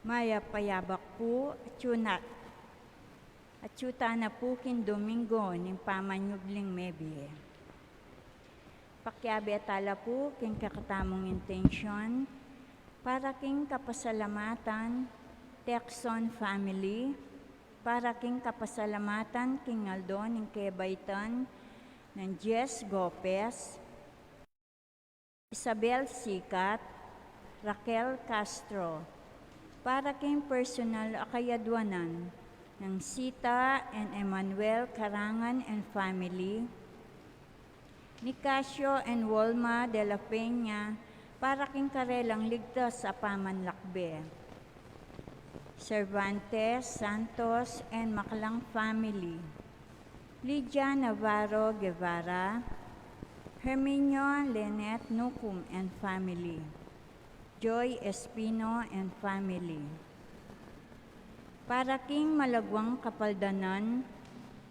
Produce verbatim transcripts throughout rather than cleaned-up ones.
Mayap a yabak pu, atyu na, atyu tana pu king Domingo ning pamanyubling mebie. Pakiabe tala pu king kekatamung intensyon para king kapasalamatan Texon family, para king kapasalamatan king aldo ning kebaitan nang Jess Gopez, Isabel Sikat, Raquel Castro, para king personal a kayadwanan nang Sita and Emmanuel Carangan and family, Nicasio and Wilma de la Peña, para king karelang ligtas a pamanlakbe. Cervantes, Santos, and Maclang family. Lydia Navarro Guevara, Herminio Lynette Nucum and family. Joy Espino and family. Para king malagwang kapaldanan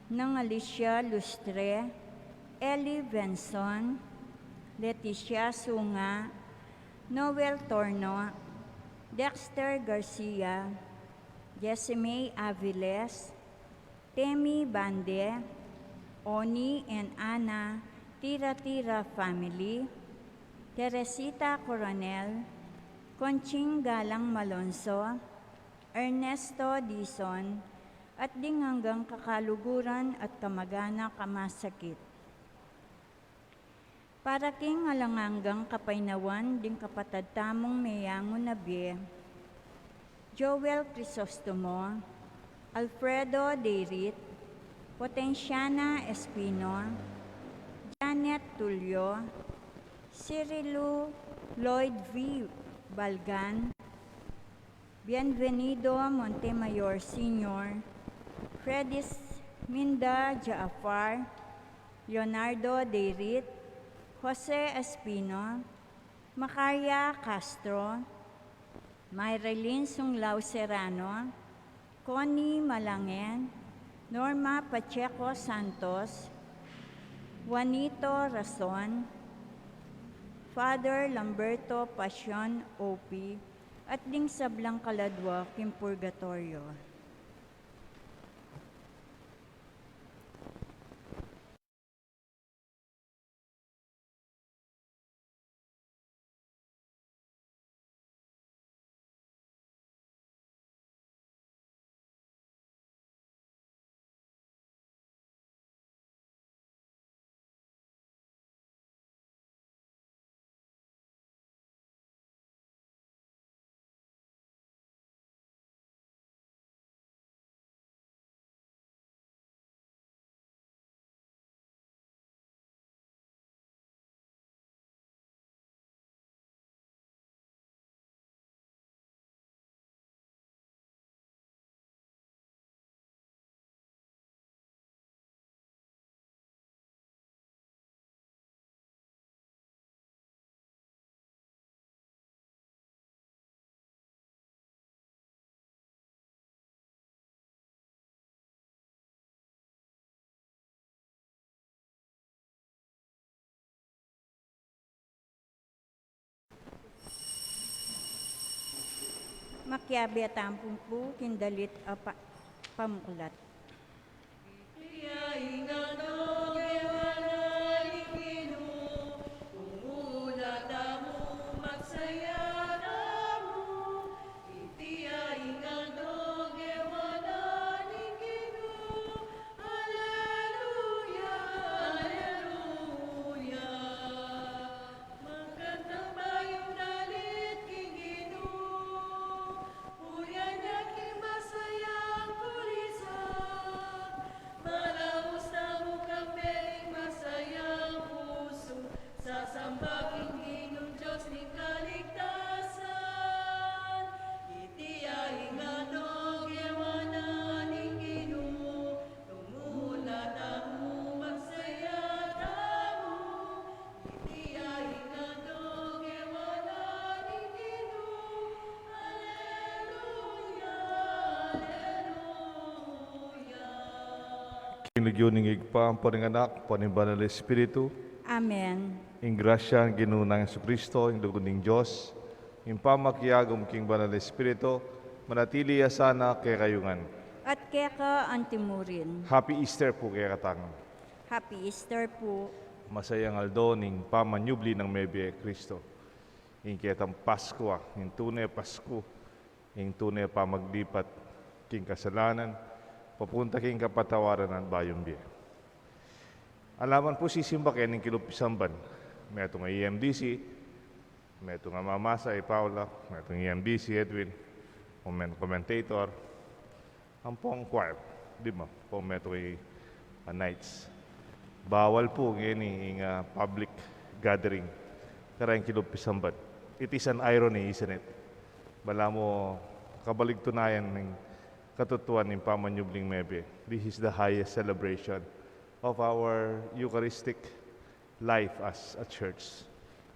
nang Alicia Lustre, Ellie Benson, Leticia Sunga, Noel Torno, Dexter Garcia, Jessie May Aviles, Temi Bande, Oni and Ana Tira-Tira family, Teresita Coronel, Conching Galang Malonzo, Ernesto Dizon, at ding anggang kakaluguran at kamaganak a masakit. Para king alang anggang kapaynawan ding kapatad tamung meyangu na bie, Joel Crisostomo, Alfredo Deirit, Potenciana Espino, Janet Tulio, Cirilo Lloyd V. Balgan, Bienvenido Montemayor Senior, Fredis Minda Jaafar, Leonardo Deirit, Jose Espino, Macaria Castro, Marilyn Sunglao Serrano, Connie Malangen, Norma Pacheco Santos, Juanito Rason, Father Lamberto Pasion O P, at ding sablang kaladwa king purgatoryo. Makiabe tamu pu king dalit a pa-, pamuklat. Iti ya ing aldo gewa na ning Ginu, tumula tamu, magsaya tamu. Iti ya ing aldo gewa na ning Ginu. Aleluya, aleluya. Magkanta bayung dalit king Ginu. Purian ya king masayang kulisang. Maraus tamu kambe ing masayang pusu, sasamba king Ginung Dios ning kaligtasan. Iti ya ing aldo gewa na ning Ginu, tumula tamu, magsaya tamu. Iti ya ing aldo gewa na ning Ginu. Aleluya, aleluya. King lagyu ning Ibpa, ampo ning Anak, ampo ning Banal Espiritu. Amen. Ing grasya ning Ginu nang Jesucristo, ing lugud ning Dios, ing pamakiagum king Banal Espiritu, Manatili ya sana kekayu ngan. At keka antimurin. Happy Easter pu kekatamu ngan. Happy Easter pu. Masayang aldo ning pamanyubli nang mebie Kristo. Ing ketang Paskua, ing tune Pasku, ing tune pamaglipat king kasalanan, papunta king kapatawaran at bayung bie. Ala man pu sisimba keni king lub pisamban, metung a E M D C, metung a mamasa i Paula, metung E M D C Edwin, o men commentator, ampong choir, di ba? Ampong metung i, ah, knights. Bawal pu ngeni ing, ah, public gathering kareng king lub pisamban. It is an irony, isn't it? Balamu kabaligtaran ning katutuan ning pamanyubling mebie. This is the highest celebration of our Eucharistic life as a church.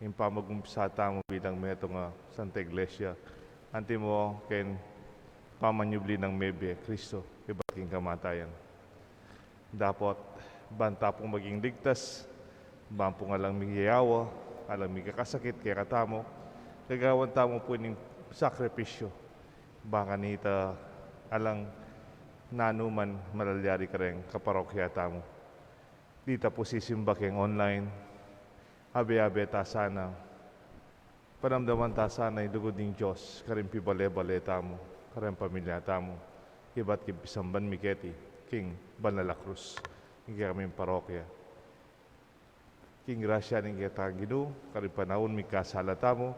Ing pamagumpisa tamu bilang metung a Santa Iglesia, antimo king pamanyubli nang mebie Kristo ibat king kamatayan. Dapot, ban ta pung maging ligtas, ban pung alang miyayawa, alang mikakasakit kekatamu, gagawan tamu pu ning sakripisyu, ban kanita alang nanu man malalyari kareng kaparokya tamu. Dita pu sisimba keng online, abe-abe ta sana, panamdaman ta sana ing lugud ning Dios kareng pibale-bale tamu, kareng pamilya tamu, ibat king pisamban mi keti king Banal a Cruz, king kekaming parokya. King grasya ning ketang Ginu, kareng panaun mikasala tamu,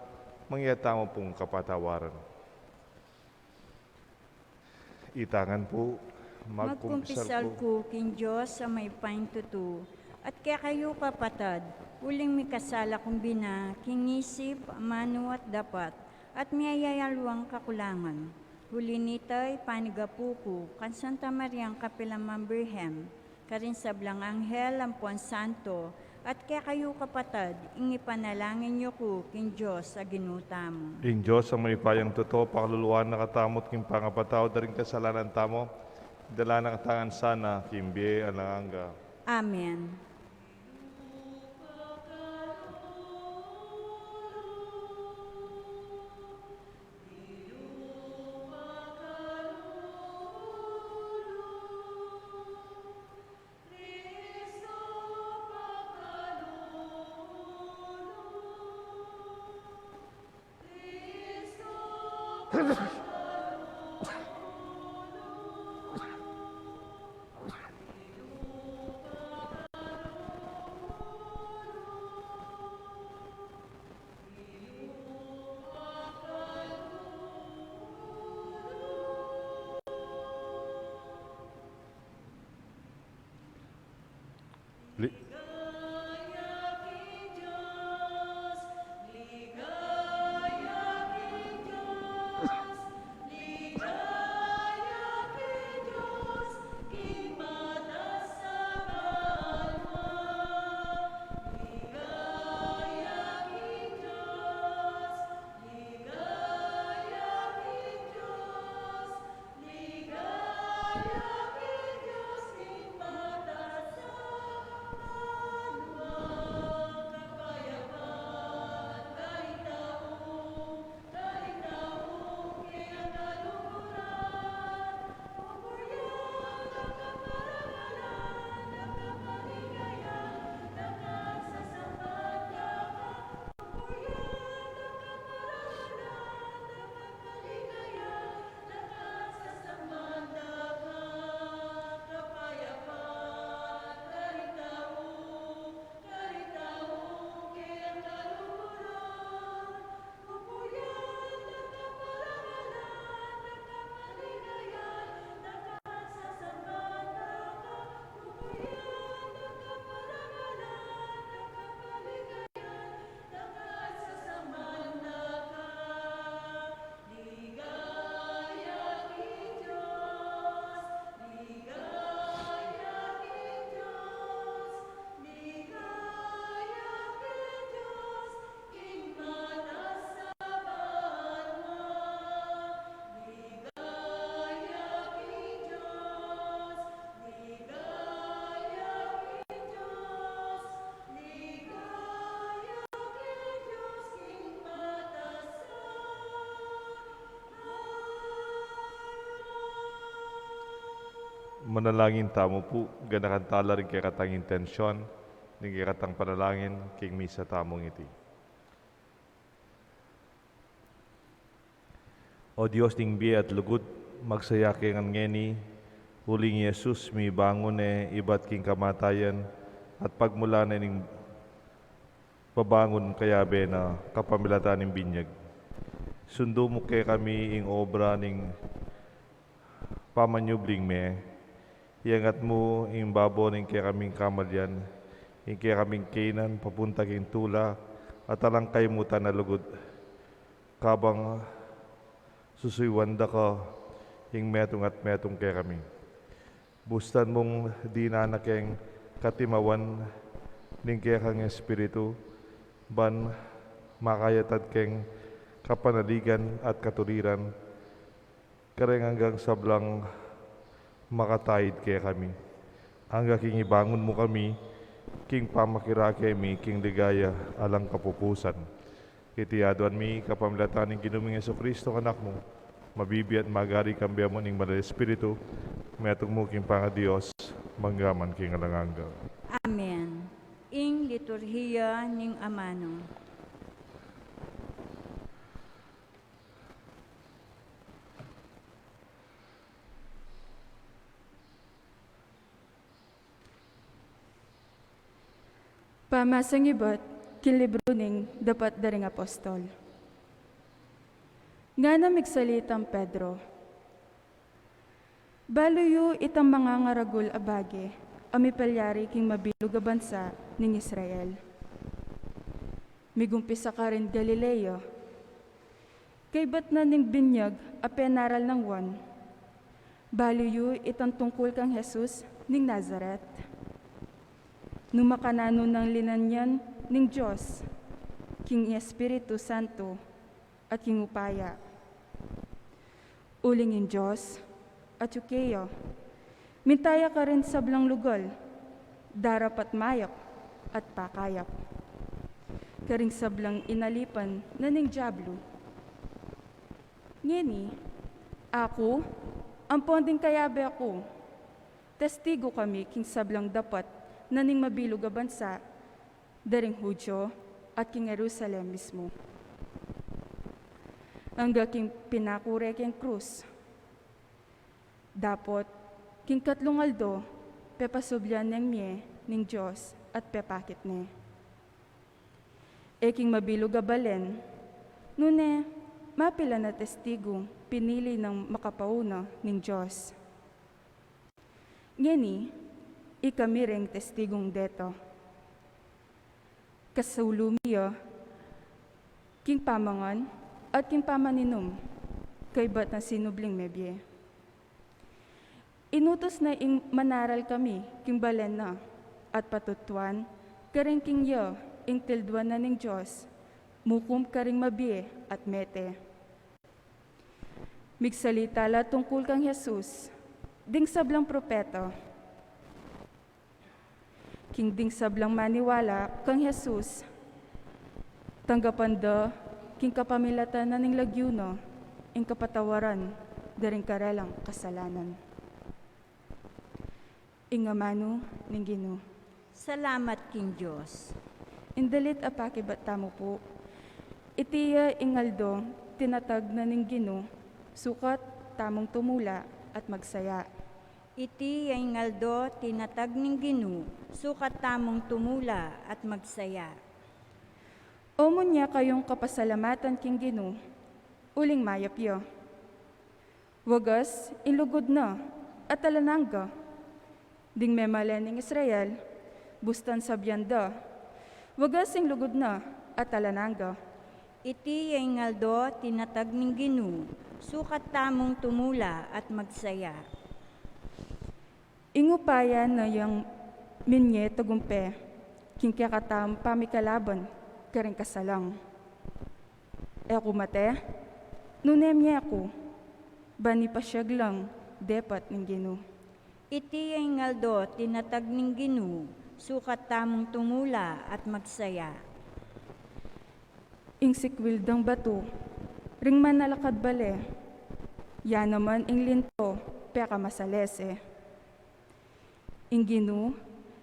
mangya tamu pung kapatawaran. Ita ngan pu, magkumpisal ku king Dios a mayupayang tutu, at kekayu kapatad, uling mikasala kung bina king isip, amanu at dapat, at miyayaliwang kakulangan. Uli nita, ipanigapu ku kang Santa Mariang kapilan man Birhen, karing sablang anghel ampon santo, at kekayu kapatad, ing ipanalangin yu ku king Dios a Ginu tamu. Ing Dios a mayupayang tutu, pakaluluan na katamu at king pangapatawad da ring kasalanan tamu, idala na katamu ngan sana king bie alang angga. Amen. Manalangin tamu pu, ganakan tala ring kekatang intensyon ning kekatang panalangin king misa tamung iti. O Dios ning bie at lugud, magsaya ke ngan ngeni, uling i Jesus mibangun ne ibat king kamatayan, at pagmulan ne ning pabangun kayabe na kapamilatan ning binyag. Sundu mu kekami ing obra ning pamanyubling me, iyangat mu ing babo ning kekaming kamalian, ing kekaming kainan papunta king tula, at alang kaymutan a lugud, kabang susuyuan da ka ing metung at metung kekami. Bustan mung dinan na keng katimawan ning kekang Espiritu, ban makayatad keng kapanaligan at katuliran, kareng anggang sablang makataid kekami. Angga king ibangun mu kami king pamakirake mi king ligaya alang kapupusan. Iti aduan mi kapamilatan ning Ginu ming Jesucristo, Anak mu, mabibie at magari kambe mu ning Banal Espiritu, metung mu king pangaDios, mangga man king alang angga. Amen. Ing liturhiya ning amanu. Pamasang ibat king libru ning Dapat da ring Apostol. Ngana migsalitang Pedro, balu yu itang mangangaragul a bage a mipalyari king mabilug a bansa ning Israel. Migumpisa karin Galilea, kaybat na ning binyag a penaral nang Juan. Balu yu itang tungkul kang Jesus ning Nazaret. Nu makananu nang linanyan ning Dios king Espiritu Santo at king upaya. Uling ing Dios atyu keya. Minta ya karing sablang lugal, darap at mayap at pakayap, karing sablang inalipan na ning Diablu. Ngeni, aku, ampon ding kayabe ku, testigu kami king sablang dapat na ning mabilug a bansa, da ring Judio at king Jerusalem mismu, angga king pinaku re keng krus. Dapot king katlung aldo, pepasublian neng mie ning Dios at pepakit ne, e king mabilug a balen, nune mapilan a testigu pinili nang makapauna ning Dios. Ngeni, ikami ring testigung deta. Kasulu mi ya king pamangan at king pamaninum, kaybat na sinubling mebie. Inutus na ing manaral kami king balen na, at patutuan karing king ya ing tilduan na ning Dios, mukum karing mabie at mete. Migsalita la tungkul kang Jesus ding sablang propeta, king ding sablang maniwala kang Jesus, tanggapan da king kapamilatan na ning lagyu na ing kapatawaran da ring karelang kasalanan. Ing amanu ning Ginu. Salamat king Dios. Ing dalit a pakibat tamu pu. Iti ya ing aldo tinatag na ning Ginu, sukat tamung tumula at magsaya. Iti ya ing aldo tinatag ning Ginu, sukat tamung tumula at magsaya. O munya kayung kapasalamatan king Ginu, uling mayap ya. Wagas ing lugud na at alang angga. Ding memalen ning Israel, bustan sabian da, wagas ing lugud na at alang angga. Iti ya ing aldo tinatag ning Ginu, sukat tamung tumula at magsaya. Ing upaya na yang minye tagumpe king kekatamung pamikalaban karing kasalang. E ku mate, nune mie ku, ban ipasyag lang depat ning Ginu. Iti ya ing aldo tinatag ning Ginu, sukat tamung tumula at magsaya. Ing sikwil dang batu ring manalakad bale, ya naman ing linto pekamasalese. Ing Ginu,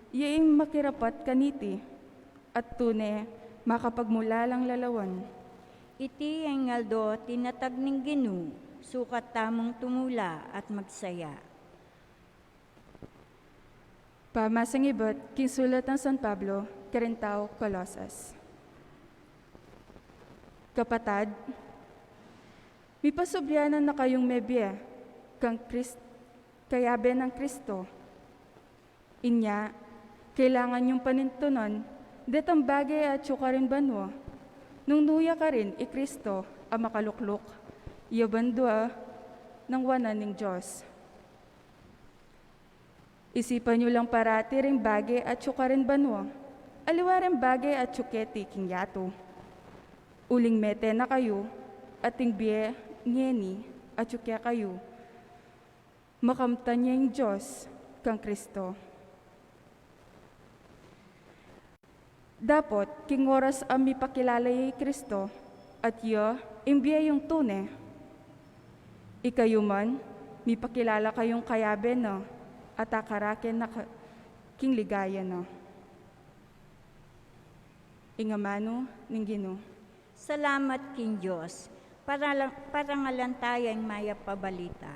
iya ing makirapat kaniti, at tune makapagmulalang lalawan. Iti ing aldo tinatag ning Ginu, sukat tamung tumula at magsaya. Pamamasang ibat king sulat nang San Pablo karing taga Colosas. Kapatad, mipasubli na kayung mebie kang Kris-, kayabe nang Kristo. Inya, kailangan yung panintunan detang bage atyu karin banua, nung nu ya karin i Kristo a makalukluk ya bandua nang wanan ning Dios. Isipan yu lang parati ring bage atyu karin banua, aliwa ring bage atyu keti king yatu. Uling mete na kayu, at ing bie ngeni atyu kekayu, makamtan ya ing Dios kang Kristo. Dapot, king oras a mipakilala ya i Kristo, at iya ing bie yung tune, ikayu man, mipakilala kayung kayabe na, at akaraken na ka-, king ligaya na. Ing amanu ning Ginu. Salamat king Dios. Para la-, parangalan taya ing mayap a balita.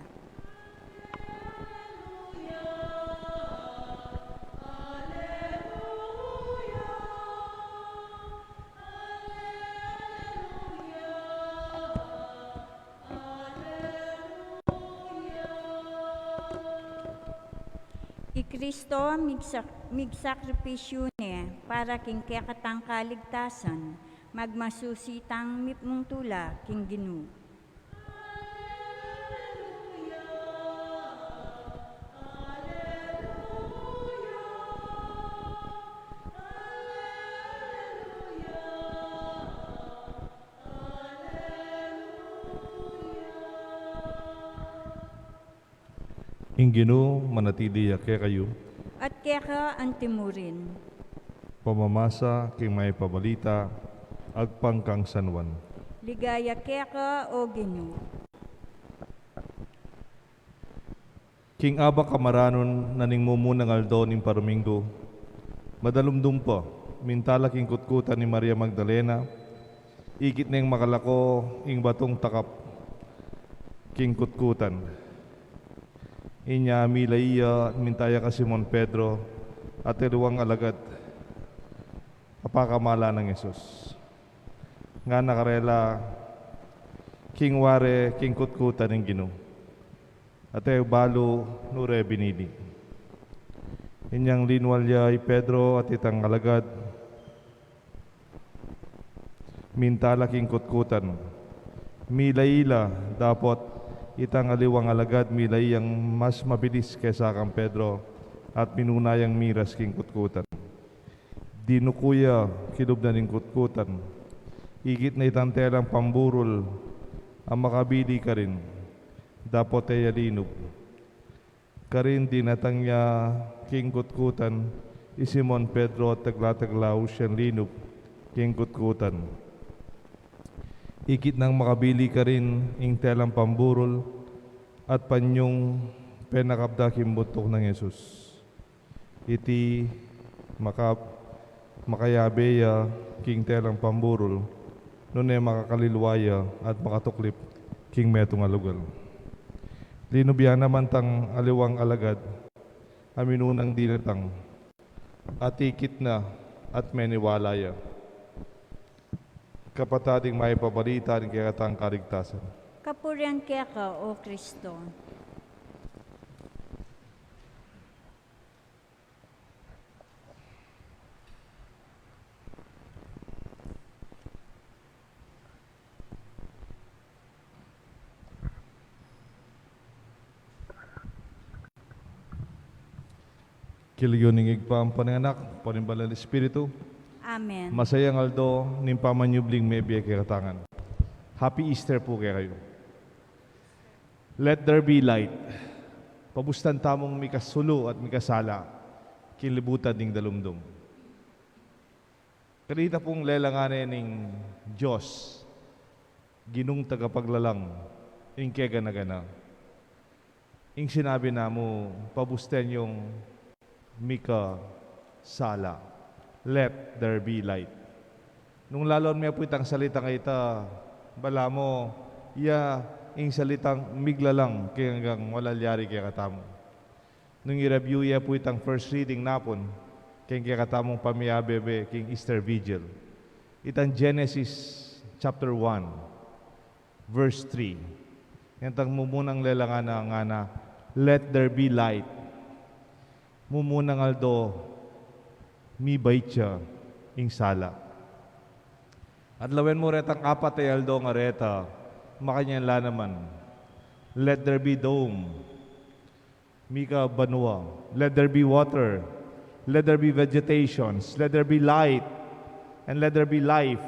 I Kristo migsak-, migsakripisyu ne para king kekatang kaligtasan, magmasusi tang mipmung tula king Ginu. Ing Ginu manatili ya kekayu. At keka antimurin. Pamamasa king mayap a balita agpang kang San Juan. Ligaya keka, O Ginu. King abak a maranun na ning mumunang aldo ning paruminggu, madalumdum pa, minta la king kutkutan i Maria Magdalena, ikit neng makalako ing batung takap king kutkutan. Inya mila iya, minta ya kang Simon Pedro at aliwang alagad a pakamala nang Jesus. Ngana karela, king ware king kutkutan ning Ginu, at e balu nu re binili. Inyang linwal ya i Pedro at itang alagad, minta la king kutkutan. Mila ila, dapot itang aliwang alagad mila iyang mas mabilis kesa kang Pedro, at minuna yang miras king kutkutan. Dinuku ya kilub na ning kutkutan. Ikit na itang telang pamburul a makabili karin, dapot e ya linub. Karin dinatang ya king kutkutan i Simon Pedro at tagla-tagla usan linub king kutkutan. Ikit nang makabili karin ing telang pamburul at panyung penakap da king buntuk nang Jesus. Iti makap-, makayabe ya king telang pamburul, nune makakalilwa ya at makatuklip king metung a lugal. Linub ya naman tang aliwang alagad a minunang dinatang, at ikit na at meniwala ya. Kapatad, ing mayap a balita ning kekatang kaligtasan. Kapurian keka, O Kristo. King lagyu ning Ibpa, ampo ning Anak, ampo ning Banal a Espiritu. Amen. Masayang aldo ning pamanyubling mebie kekatangan. Happy Easter pu kekayu. Let there be light. Pabustan tamung mikasulu at mikasala king libutan ning dalumdum. Kanita pung lelangan ne ning Dios, Ginung tagapaglalang ing kegana-gana. Ing sinabi na mu, pabusten yung mika sala. Let there be light. Nung laluan me pu itang salitang ita, balamu, iya ing salitang miglalang keng anggang malalyari kekatamu. Nung i-review ye pu itang first reading napun, keng kekatamung pamiyabe-be king Easter Vigil. Itang Genesis chapter one, verse three. Yan itang mumunang lelangan na ngana, "Let there be light." Mumunang aldo, mibait ya ing sala. At lawen mu retang apat a aldo nga reta, makanyan la naman, "Let there be dawn." Mika banua, "Let there be water, let there be vegetations, let there be light, and let there be life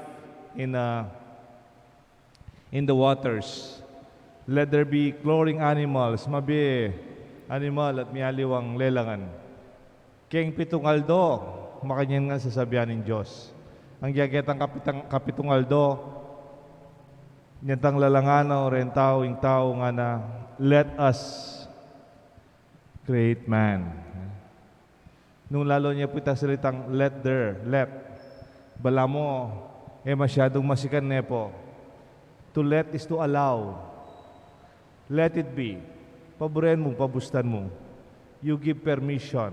in, uh, in the waters. Let there be crawling animals," mabie animal at mialiwang lelangan. Keng pitung aldo, makanyan ngan sasabian ning Dios. Ang giyaketang kapitang, kapitung aldo, nyatang lalangan na o reng tau, ing tau ngana, "Let us create man." Nung laluan ye pu itang salitang "let there," let, balamu, e masyadung masikan ne pu. To let is to allow. Let it be. Paburen mu, pabustan mu. You give permission.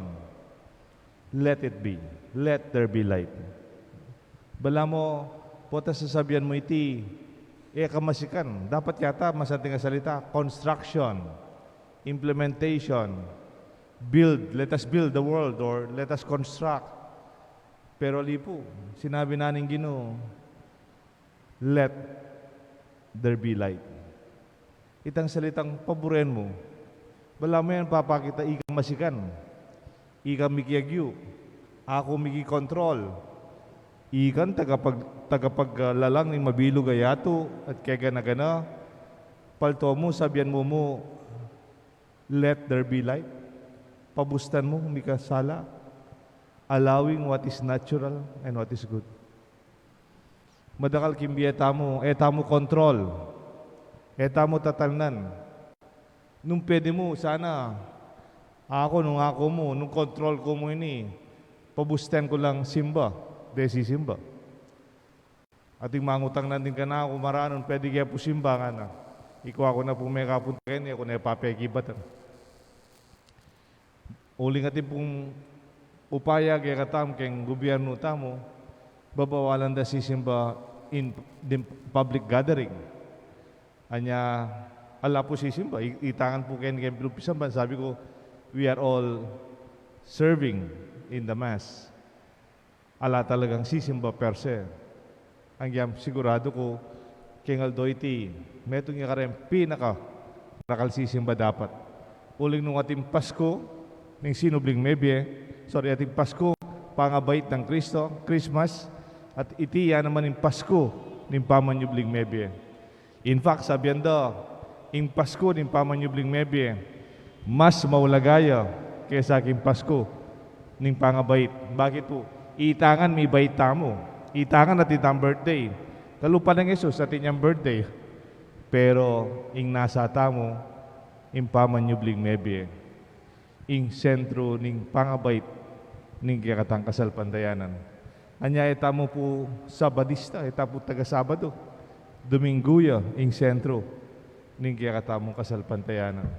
Let it be. Let there be light. Balamu, pota sasabian mu iti, e ka masikan. Dapat yata, masanting a salita, construction, implementation, build, let us build the world or let us construct. Pero ali pu, sinabi na ning Ginu, "Let there be light." Itang salitang paburen mu, balamu yan papakita ikang masikan, ikang mikiagyu, aku mikikontrol, ikang tagapag-, tagapaglalang ning mabilug a yatu at kegana-gana, palto mu, sabian mu mu, "Let there be light." Pabustan mu, mika sala. Allowing what is natural and what is good. Madakal king bie tamu, e tamu kontrol. E tamu tatalnan. Nung pwede mu, sana, aku, nung aku mu, nung kontrol ku mu ini, pabusten ku lang simba, de sisimba. Ating mangutang nandin kanaku, "Maranun, pwede ke pu simba?" ngana. Ikua ku na pu mekapunta keni, e ku ne papekibatan. Uling atin pung upaya kekatamu keng gubyernu tamu, babawalan da sisimba in, in public gathering. Anya, ala pu sisimba, i-, itangan pu keni keng pisamban, sabi ku, "We are all serving in the mass." Ala talagang sisimba per se. Ang yam sigurado ku, keng aldo iti, metung ya kareng pinaka dakal sisimba dapat. Uling nung ating Pasku ning sinubling mebie, sorry, ating Pasku, pangabait nang Kristo, Christmas, at iti ya naman ing Pasku ning pamanyubling mebie. In fact, sabian da, ing Pasku ning pamanyubling mebie, mas maulaga ya kesa king Pasku ning pangabait. Bakit pu? Itangan mibait tamu. Itangan atin tang birthday. Kalupa nang Jesus, atin yang birthday. Pero ing nasa tamu, ing pamanyubling mebie, ing sentru ning pangabait ning kekatang kasalpantayanan. Anya e tamu pu Sabadista, e tamu pu taga-Sabado. Duminggu ya ing sentru ning kekatamung kasalpantayanan.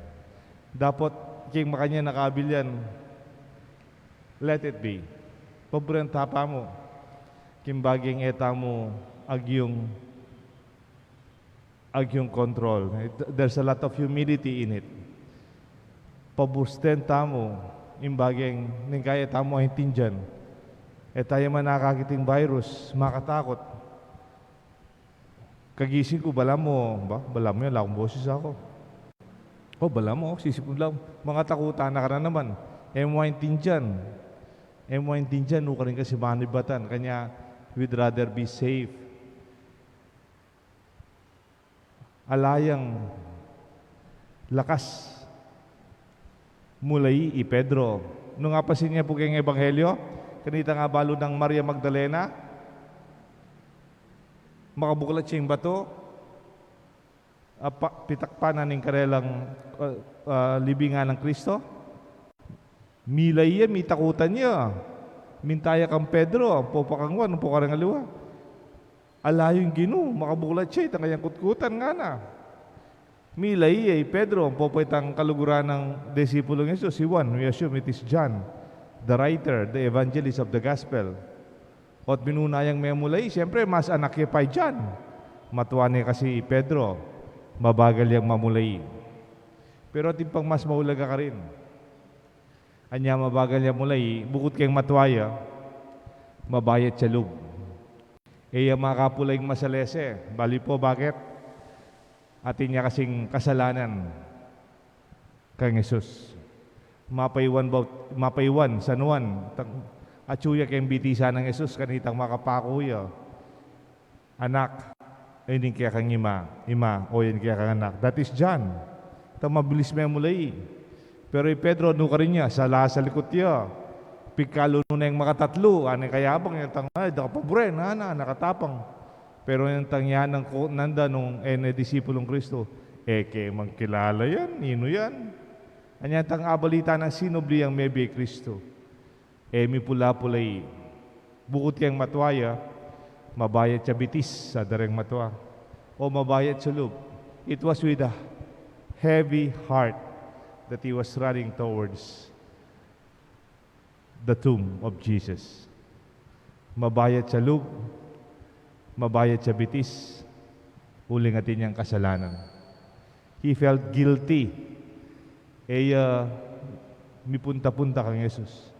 Dapot king makanyan a kabilyan, let it be. Paburen ta pa mu. King baging e tamu agyung agyung kontrol. There's a lot of humility in it. Pabusten tamu ing baging neng kaya tamu aintindian. E tamu man akakit ing virus, makatakut. Kagising ku, balamu, ba, balamu yan, ala kung boses aku. O, balamu, sisip ku lang, mangatakutan na ka na naman. E mu aintindian. E mu aintindian, nukarin ka simanibatan. Kanya, we'd rather be safe. Ala yang lakas mulayi i Pedro. Nung apasin ya pu keng ebanghelyo, kanitang abalu nang Maria Magdalena, makabuklat ya ing batu, apa, pitakpan na ning karelang, ah, ah, libingan nang Kristo. Milai ya, mitakutan ya. Minta ya kang Pedro, ampo pa kang Juan, ampo kareng aliwa. Ala yung Ginu, makabulat ya itang kayang kutkutan, ngana. Milai ya i Pedro, ampo pa itang kaluguran nang disipulung Jesus, si Juan, we assume it is John, the writer, the evangelist of the gospel. Ot minuna yang memulai, siyempre, mas anak ya pa i John. Matua ne kasi i Pedro, mabagal yang mamulai. Pero atin pang mas maulaga karin. Anya mabagal ya mulai, bukut keng matua ya, mabayat ya lub. E ya makapulaing masalese, bali po bakit? Atin ya kasing kasalanan kang Jesus. Mapaiwan ba, mapaiwan, San Juan, tang, atsu ya keng bitisan nang Jesus, kanitang makapaku ya. Anak, ini kekang ima, ima, o ini kekang anak. That is John. Ta mabilis memulai. Pero i Pedro, nukarin ya, sala sa likut ya. Pigkalu nu neng makatatlu, ane kayabang, yang tang, ay, da ka pa bure, nana, nakatapang. Pero yang tang yan ang ku-, nanda nung ene disipulung Kristo. E ke mang kilala yan, ninu yan? Anya tang abalita nang sinubli yang mebie Kristo. E mipula-pulai. Bukut keng matua ya, mabayat ya bitis sa dareng matua. O mabayat sa lub. It was with a heavy heart that he was running towards the tomb of Jesus. Mabayat ya lub, mabayat ya bitis, uling atin yang kasalanan. He felt guilty. E ya mipunta-punta kang Jesus.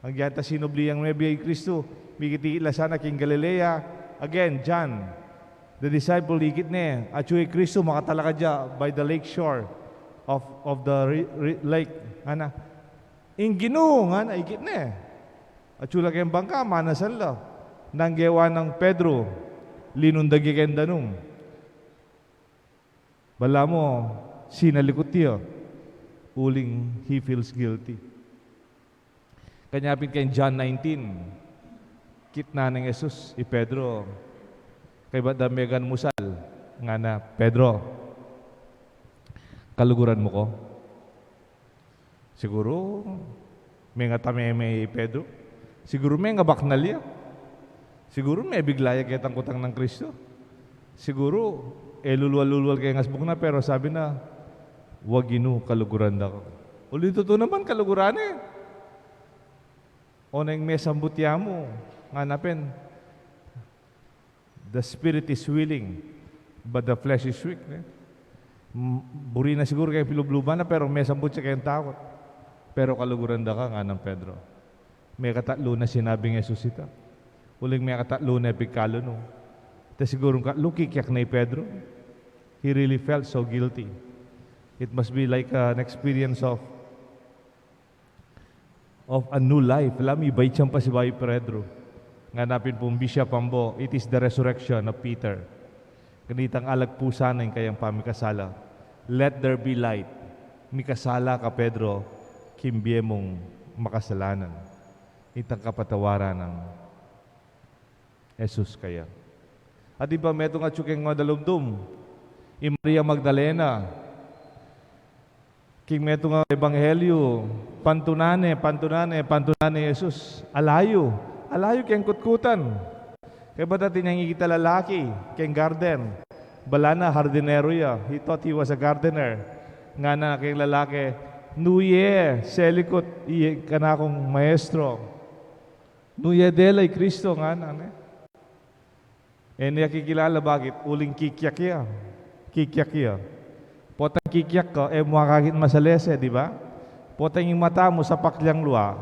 Agyang ta sinubli yang mebie Kristo, mikit-ikit la sana king Galilea. Again, John, the disciple, ikit ne, atsu i Kristo, makatalakad ya by the lake shore of, of the ri-, ri-, lake. Ana, ing Ginu, ngana, ikit ne. Atsu la keng bangka, manasan la. Nanu gewa nang Pedro, linundag ya keng danum. Balamu, sinalikut ya, uling he feels guilty. Kanya pin keng John nineteen, kitnan neng Jesus i Pedro. Kaybat da megan musal, ngana, Pedro, kaluguran mu ku? Siguru, mengatameme i Pedro. Siguru, mengabaknal ya. Siguru, mebigla ya ketang kutang nang Kristo. Siguru, e lulwal-lulwal keng asbuk na, pero sabi na, "Wa, Ginu, kaluguran da ka." Uli tutu naman, kaluguran ne. O neng mesambut ya mu, ngana pin, "The spirit is willing, but the flesh is weak," ne? M-, buri na siguru keng pilubluban na, pero mesambut ya keng takut. Pero kaluguran da ka, nganang Pedro. Mekatatlu na sinabing Jesus ita. Uling mekatatlu na pigkalunu. Ta sigurung katlu, kikyak na i Pedro. He really felt so guilty. It must be like an experience of of a new life. Ala, mibait yang pasibayu i Pedro. Ngana pin pung Bishop Ambo, "It is the resurrection of Peter." Kanitang alagpusan na ing kayang pamikasala. Let there be light. Mikasala ka, Pedro, king bie mung makasalanan. Itang kapatawaran nang Jesus kaya. At iba metung atsu keng madalumdum, i Maria Magdalena, king metung a ebanghelyu, pantunan ne, pantunan ne, pantunan ne Jesus. Ala yu, ala yu keng kutkutan. Kaybat atin yang ikit a lalaki keng garden. Bala na hardinero ya. He thought he was a gardener. Ngana keng lalaki, "Nu ye selikut i kanakung maestro? Nu ye dela i Kristo?" Ngana ne. E ne ya kikilala, bakit? Uling kikyak ya. Kikyak ya. Potang kikyak ka, e mu akakit masalese, di ba? Potang ing mata mu sapak yang lua.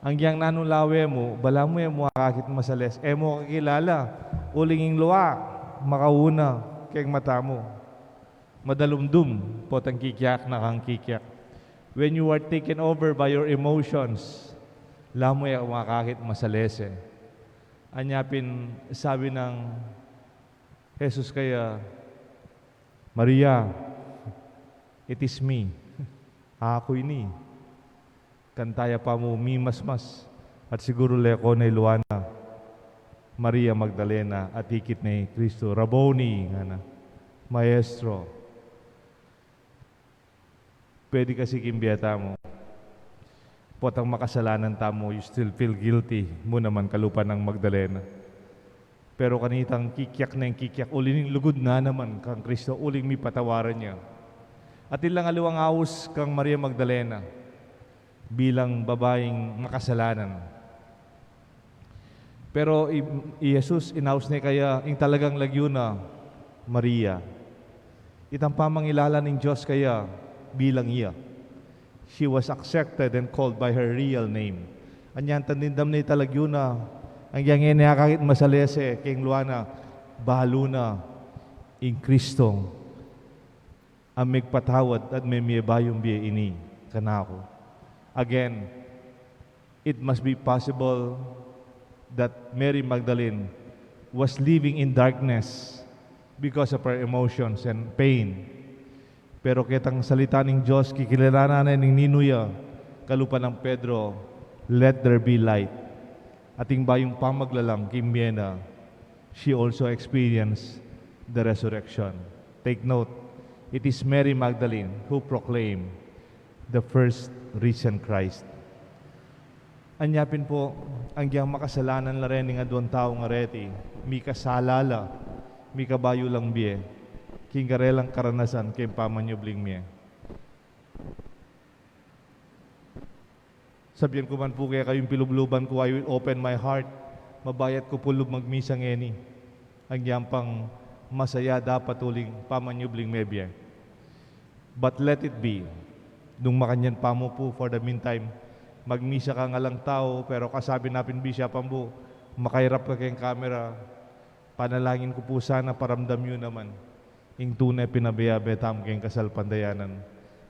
Agyang nanu lawe mu, balamu e mu akakit masalese. E mu kakilala. Uling ing lua, makauna keng mata mu. Madalumdum, potang kikyak na kang kikyak. When you are taken over by your emotions, la mu e mu akakit masalese. Anya pin sabi nang Jesus kaya, "Maria, it is me. Aku ini." Kanita ya pa mu mimasmas, at siguru leko na i lua na. Maria Magdalena, at ikit ne i Kristo, "Rabboni," ngana, "Maestro." Pwede kasi king bie tamu, Potang makasalanan tamu, you still feel guilty mu naman kalupa nang Magdalena. Pero kanitang kikyak neng kikyak, uli ning lugud na naman kang Kristo, uling mipatawaran ya. Atin lang aliwang aus kang Maria Magdalena bilang babaing makasalanan. Pero i, i Jesus, inaus ne kaya ing talagang lagyu na, Maria. Itang pamangilala ning Dios kaya bilang iya. She was accepted and called by her real name. Anyang tandindam ne ita lagyu na, anyang e ne akakit masalese, keng lua na, balu na ing Kristong a megpatawad at memie bayung bie ini kanaku. Again, it must be possible that Mary Magdalene was living in darkness because of her emotions and pain. Pero ketang salita ning Dios, kikilalanan ne ning ninu ya, kalupa nang Pedro, "Let there be light." Ating bayung pamaglalang king mie na, she also experienced the resurrection. Take note, it is Mary Magdalene who proclaimed the first risen Christ. Anya pin pu, agyang makasalanan la reng aduang tau ngareti, mikasala la, mikabayu lang bie king karelang karanasan keng pamanyubling mie. Sabian ku man pu kekayu, ing pilubluban ku, I will open my heart. Mabayat ku pu lub magmisa ngeni. Agyang pang masaya dapat uling pamanyubling mebie. But let it be. Nung makanyan pa mu pu, for the meantime, magmisa kang alang tau, pero kasabi na pin bishop, ambu, makairap ka keng kamera, panalangin ku pu sana paramdam yu naman ing tune pinabiabe tamu keng kasalpantayanan,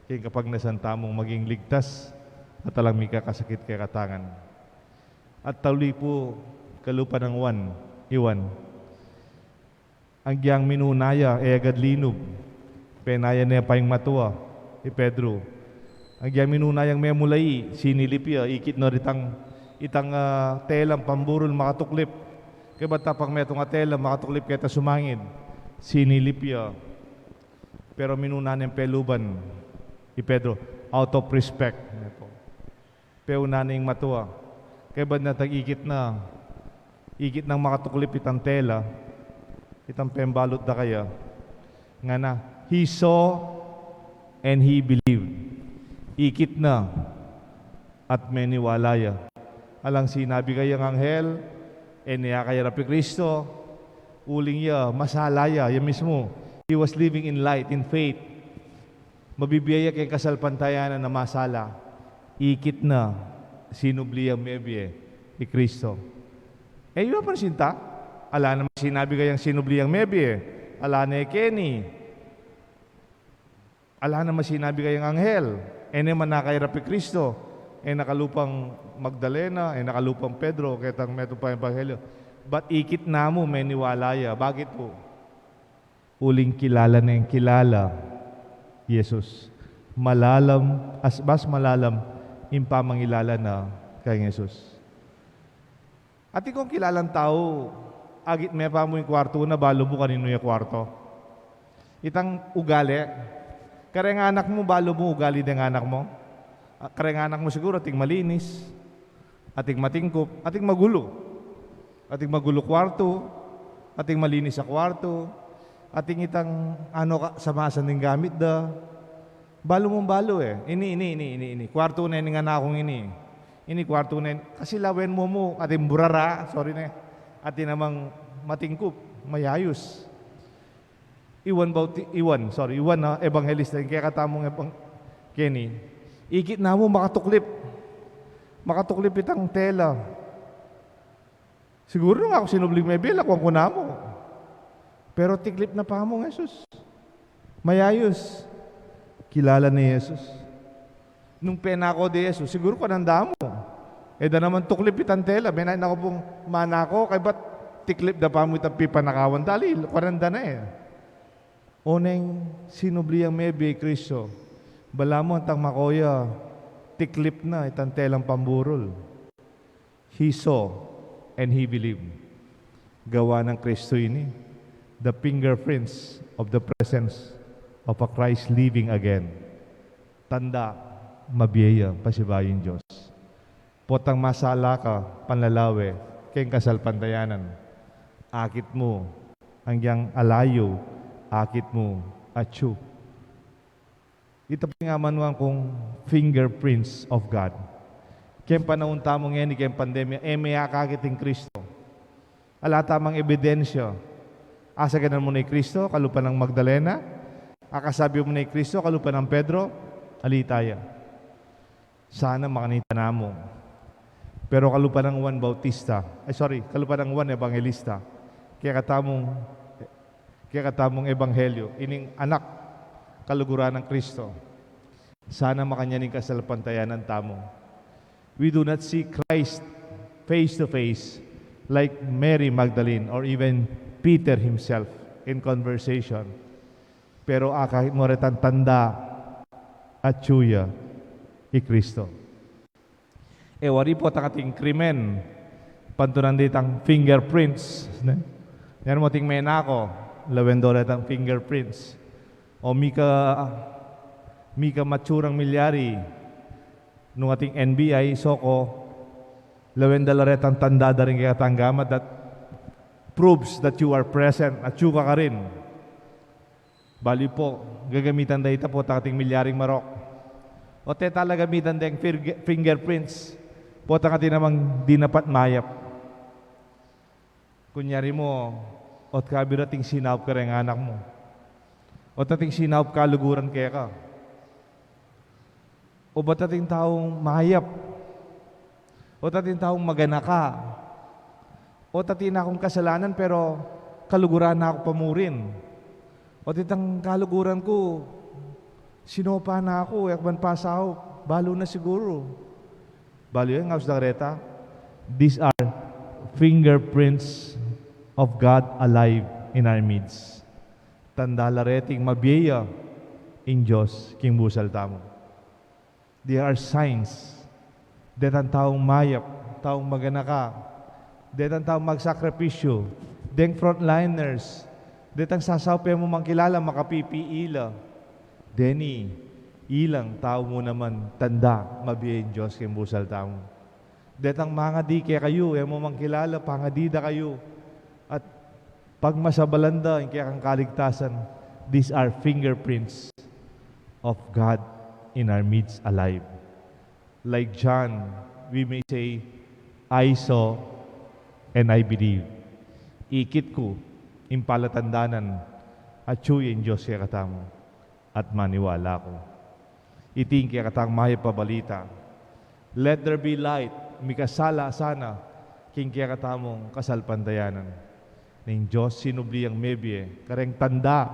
keng kapagnasan tamung maging ligtas at alang mikakasakit kekatangan. At tauli pu, kalupa nang Juan, i Juan. Agyang minuna ya, e agad linub. Penaya ne pa ing matua, i Pedro. Agyang minuna yang memulai, sinilip ya, ikit na ritang, itang, ah, telang pamburul makatuklip. Kaybat tapang metung a tela makatuklip keta sumangid, sinilip ya. Pero minuna neng peluban i Pedro, out of respect. Peuna ne ing matua. Kaybat na tag-ikit na, ikit nang makatuklip itang tela, itang pembalut da kaya. Ngana, "He saw and he believed." Ikit na at meniwala ya. Alang sinabi kayang anghel, e ne ya kayarap i Kristo, uling ya, masala ya, ya mismu. He was living in light, in faith. Mabibie ya keng kasalpantayanan a masala, ikit na, sinubli yang mebie i Kristo. E yu apansin ta, ala naman sinabi kayang sinubli yang mebie, ala ne keni, ala naman sinabi kayang anghel, e ne man na kayarap i Kristo, e na kalupang Magdalena, e na kalupang Pedro, ketang metung pang ebanghelyo. But ikit na mu, meniwala ya. Bakit pu? Uling kilala neng kilala Jesus. Malalam, as, mas malalam ing pamangilala na kang Jesus. Atin kung kilalang tau, agit me pa mu ing kwartu na, balu mu kaninu ya kwartu. Itang ugali, kareng anak mu, balu mu ugali deng anak mu. Ah, kareng anak mu siguru, ating malinis, ating matingkup, ating magulu. Ating magulu kwartu, ating malinis a kwartu, ating itang ano ka, samasan ding gamit da. Balu mung balu e. Ini, ini, ini, ini, ini. Kwartu ne ning anakung ini. Ini kwartu ne, kasi lawen mu mu, ating burara, sorry ne. Ating namang matingkup, mayayus. I Juan Bauti-, i Juan, sorry, i Juan na ebanghelista, ing kekatamung ebang-, keni. Ikit na mu makatuklip. Makatuklip itang tela. Siguru nung aku sinubling mebie, lakwan ku na mu. Pero tiklip na pa mu Jesus. Mayayus. Kilala ne Jesus. Nung penako de Jesus, siguru kwananda mu. E da naman tuklip itang tela, menain aku pung manako, kaybat tiklip da pa mu itang pipanakawan, dali, kwananda na e. Oneng sinubli yang mebie i Kristo, balamu antang mako ya, tiklip na itang telang pamburul. He saw and he believed. Gawa nang Kristo ini, the fingerprints of the presence of a Christ living again. Tanda, mabie ya pasibayu ing Dios. Potang masala ka, panlalawe, keng kasalpantayanan. Akit mu, anggiyang alayu, akit mu, atyu. Ita pu ing amanuan kung fingerprints of God. Keng panaun tamu ngeni, keng pandemya, e me akakit ing Kristo. Ala tamang ebidensya. Asagan mu na i Kristo, kalupa nang Magdalena. Akasabi mu na i Kristo, kalupa nang Pedro. Ali taya. Sana makanita namu. Pero kalupa nang Juan Bautista, ay, sorry, kalupa nang Juan Evangelista, kekatamung, kekatamung ebanghelyo, ining anak, kaluguran nang Kristo. Sana makanyan ing kasalpantayanan tamu. We do not see Christ face to face like Mary Magdalene or even Peter himself in conversation. Pero akakit mu retang tanda, atyu ya i Kristo. E wari potang ating krimen, pantunan de itang fingerprints, ne? Yan mu ating menako, lawen do retang fingerprints. O mika, mika matsurang milyari, nung ating N B I, SOCO, lawen da la retang tanda da ring kekatang gamat that proves that you are present, atyu ka karin. Bali pu, gagamitan da ita potang ating milyaring marok. O te tala gamitan deng fir-, fingerprints, potang ating namang dinapat mayap. Kunyari mu, ot kabira ating sinaup kareng anak mu. Ot ating sinaup kaluguran keka. O bat ating taung mayap? O bat ating taung maganaka? O bat atin akung kasalanan, pero kaluguran na ku pa murin? O bat itang kaluguran ku, sinopa na ku, e ku man pasaup, balu na siguru. Balu yan, ngaus da kareta. These are fingerprints of God alive in our midst. Tanda la reting mabie ya ing Dios king busal tamu. There are signs. Detang taung mayap, taung maganaka, detang taung magsakripisyu, deng frontliners, detang sasaup e mu mang kilala, makapipi ila. Deni, ilang tau mu naman tanda, mabie ing Dios king busal tamu. Detang mangadi kekayu, e mu mang kilala, pangadi da kayu. At pagmasabalan da ing kekang kaligtasan, these are fingerprints of God in our midst alive. Like John, we may say, "I saw and I believe." Ikit ku, ing palatandanan, atyu ya ing Dios kekatamu, at maniwala ku. Iti ing kekatang mayap a balita. Let there be light, mikasala sana king kekatamung kasalpantayanan. Ning Dios sinubli yang mebie, kareng tanda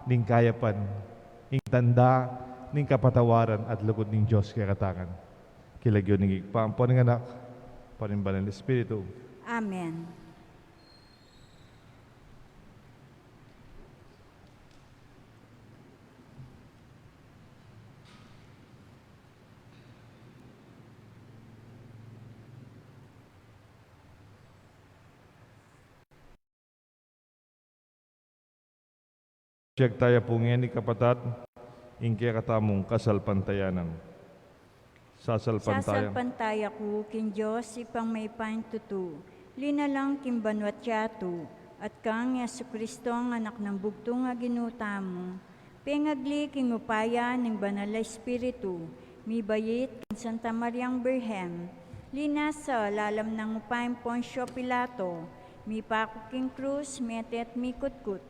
ning kayapan, ing tanda ning kapatawaran at lugud ning Dios kekatangan. King lagyu ning Ibpa, ampo ning Anak, ampo ning Banal Espiritu. Amen. Siyag taya pu ngeni, kapatad, ing kekatamung kasalpantayanan. Sasalpantaya. Sasalpantaya ku king Dios, Ibpang mayupayang tutu, linalang king banua't yatu, at kang Jesucristong Anak nang bugtung a Ginu tamu, pengagli king upaya ning Banal a Espiritu, mibait king Santa Mariang Birhen, linasa lalam nang upa ning Poncio Pilato, mipaku king krus, mete at mikutkut.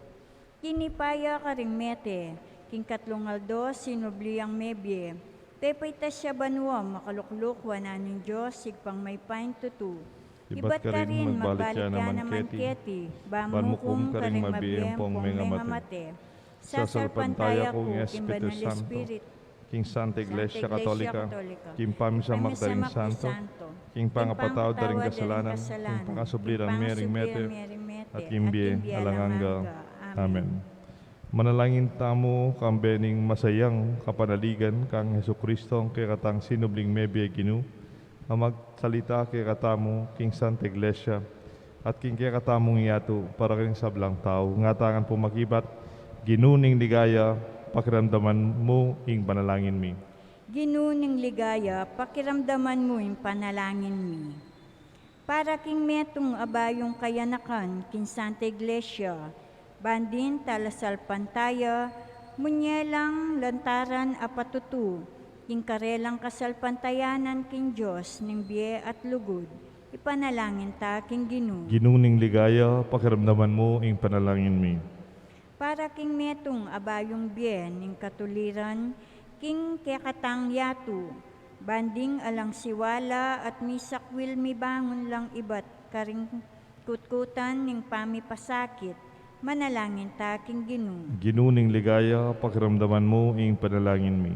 Tinipa ya karing mete, king katlung aldo sinubli yang mebie, pepaitas ya banua, makalukluk wanan ning Dios, Ibpang mayupayang tutu. Ibat karin magbalik ya naman keti, ban mukum karing mabie ampong mengamate. Sasalpantaya ku king Espiritu Santo, king Santa Iglesia Katolika, king pamisamak da ring santo, king pangapatawad da ring kasalanan, king pangasubli rang mie ring mete, at king bie alang angga. Amen. Manalangin tamu, kambe ning masayang kapanaligan kang Jesucristong kekatang sinubling mebie Ginu, a magsalita kekatamu king Santa Iglesia, at king kekatamung yatu, para karing sablang tau. Ngatanan pung makibat, Ginu ning ligaya, pakiramdaman mu ing panalangin mi. Ginu ning ligaya, pakiramdaman mu ing panalangin mi. Para king metung a bayung kayanakan king Santa Iglesia, ban ding talasalpantaya, munye lang lantaran a patutu king karelang kasalpantayanan king Dios ning bie at lugud, ipanalangin ta king Ginu. Ginu ning ligaya, pakiramdaman mu ing panalangin mi. Para king metung a bayung bie ning katuliran king kekatang yatu, ban ding alang siwala at misakwil mibangun lang ibat karing kutkutan ning pamipasakit, manalangin ta king Ginu. Ginu ning ligaya, pakiramdaman mu ing panalangin mi.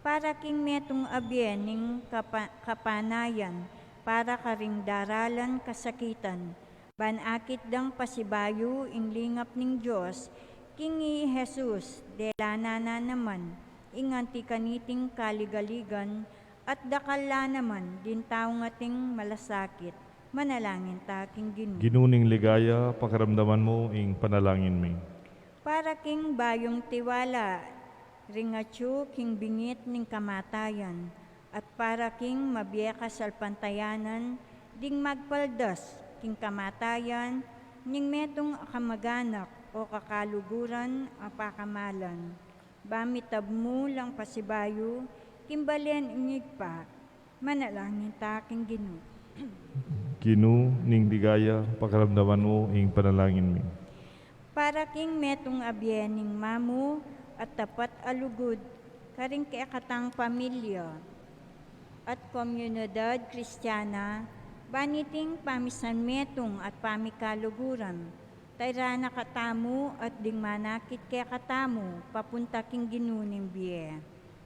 Para king metung a bie ning kapa-, kapanayan, para karing daralan kasakitan, ban akit dang pasibayu ing lingap ning Dios, king i Jesus, dela na naman ing anti kaniting kaligaligan, at dakal la naman ding taung ating malasakit, manalangin ta king Ginu. Ginu ning ligaya, pakiramdaman mu ing panalangin mi. Para king bayung tiwala ring atyu king bingit ning kamatayan, at para king mabie kasalpantayanan ding magpaldas king kamatayan ning metung a kamaganak o kakaluguran a pakamalan, ba mitabmu lang pasibayu king balen ning Ibpa, manalangin ta king Ginu. Ginu ning ligaya, pakiramdaman mu ing panalangin mi. Para king metung a bie ning mamu at tapat a lugud karing kekatang pamilya at komunidad Kristiana, ban iting pamisanmetung at pamikaluguran, tairan na katamu at ding manakit kekatamu papunta king Ginu ning bie,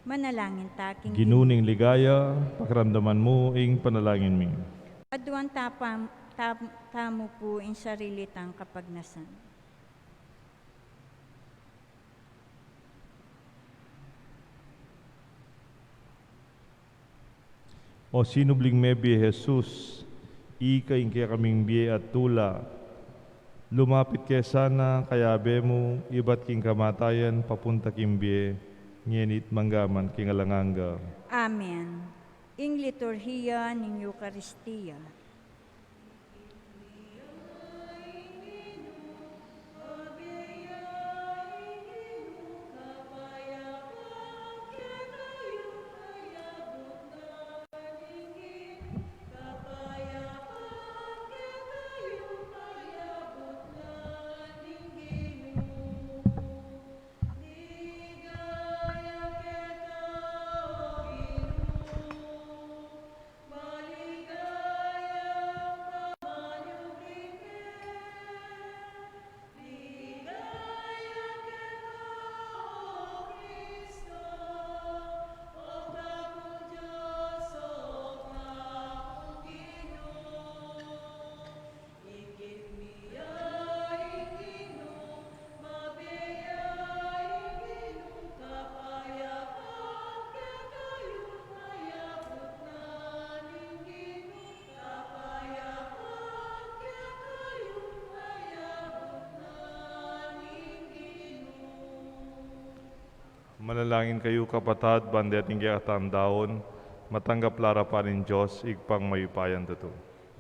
manalangin ta king Ginu. Ginu ning ligaya, pakiramdaman mu ing panalangin mi. Aduan ta pam-, tam-, tamu pu ing sarili tang kapagnasan. O sinubling mebie Jesus, ika ing kekaming bie at tula. Lumapit ke sana, kayabe mu, ibat king kamatayan papunta king bie, ngeni't mangga man king alang angga. Amen. Ing liturhiya ning Eukaristia. Manalangin kayu, kapatad, ban deting kekatang daun, matanggap la arapan ning Dios, Ibpang mayupayang tutu.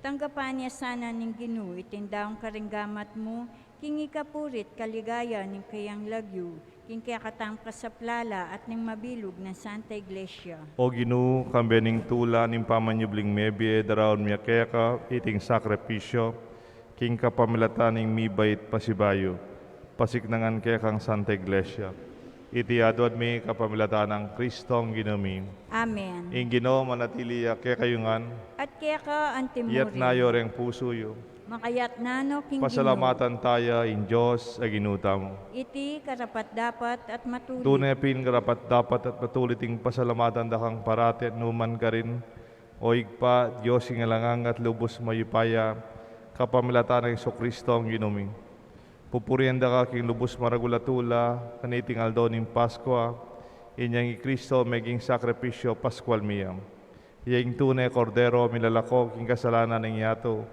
Tanggapan na sana ning Ginu iting daun karing gamat mu, king ikapurit kaligayan ning kayang lagyu, king kekatang kasaplalan at ning mabilug nang Santa Iglesia. O Ginu, kambe ning tula ning pamanyubling mebie, daraun mi keka iting sakripisyu, king kapamilatan ning mibait pasibayu, pasiknangan kekang Santa Iglesia. Iti aduan mi kapamilatan nang Kristong Ginu mi. Amen. Ing Ginu manatili ya kekayu ngan. At keka antimurin. Iyatas yu reng pusu yu. Makayatas no king Ginu. Pasalamatan taya ing Dios a Ginu tamu. Iti karapat-dapat at matulid. Tune pin karapat-dapat at matulid ing pasalamatan da kang parati at nukarin man, O Ibpa, Dios ning alang angga at lubus mayupaya, kapamilatan nang Jesucristo a Ginu mi. Pupurian da ka king lubus maragul a tula, kaniting aldo ning Paskua, inyang i Kristo meging sakripisyu Paskual mi ya. Iya ing tune Kordero milalako king kasalanan ning yatu,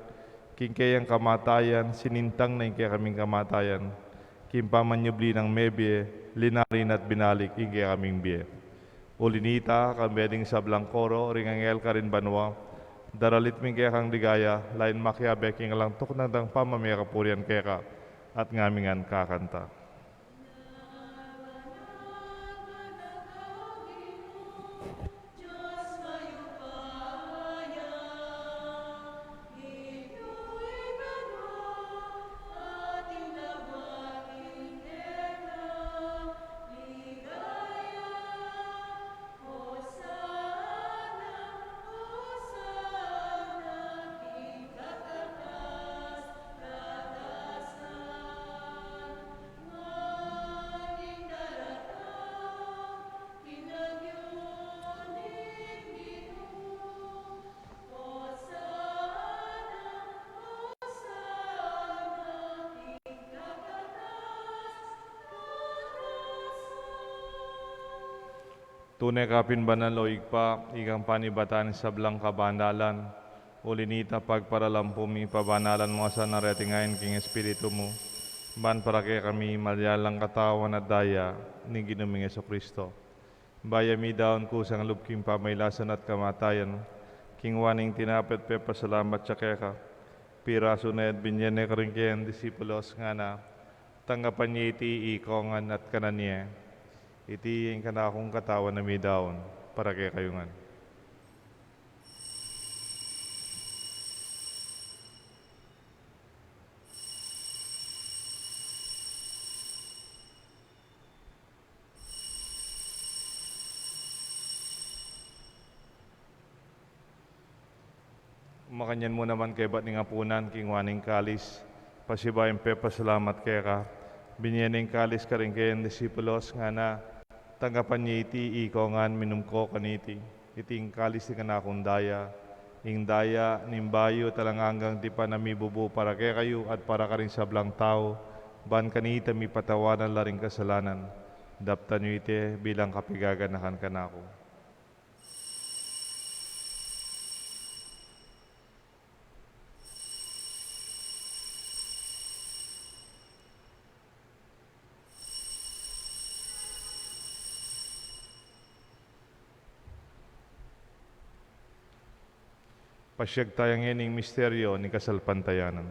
king keyang kamatayan, sinintang na ing kekaming kamatayan, king pamanyubli nang mebie, linari na at binalik ing kekaming bie. Uli nita, kambe ding sablang koro ring anghel karin banua, daralit mi kekang ligaya, lain makiabe king alang tuknang dang pamamie kapurian keka, at ngami ngan kakanta. Tune ka pin banal, o Ibpa, ikang panibatan ning sablang kabanalan. Uli nita, pagparalampu mi, pabanalan mu sa na reting ain king Espiritu mu, ban para kekami maging lang katawan at daya ning Ginu ming Jesucristo. Bayu mi daun kusang lub king pamailasan at kamatayan, kinua ne ing tinape at pepasalamat ya keka, pirasu ne at binie ne karing kayang disipulos, ngana: Tanggapan ye iti ikongan at kanan ye. Iti ing kanakung katawan a midaun para kekayu ngan. Makanyan mu naman kaybat ning apunan, kinua ne ing kalis, pasibayu yang pepasalamat keka, binie ne ing kalis karing kayang disipulos, ngana: Tanggapan ye iti ikongan, minum ko kaniti. Iti ing kalis ning kanakung daya, ing daya ning bayu at alang anggang tipan a mibubu para kekayu at para karing sablang tau, ban kanita mipatawaran la ring kasalanan. Daptan yu iti bilang kapaganakan kanaku. Pasiag taya ngeni ing misteryu ning kasalpantayanan.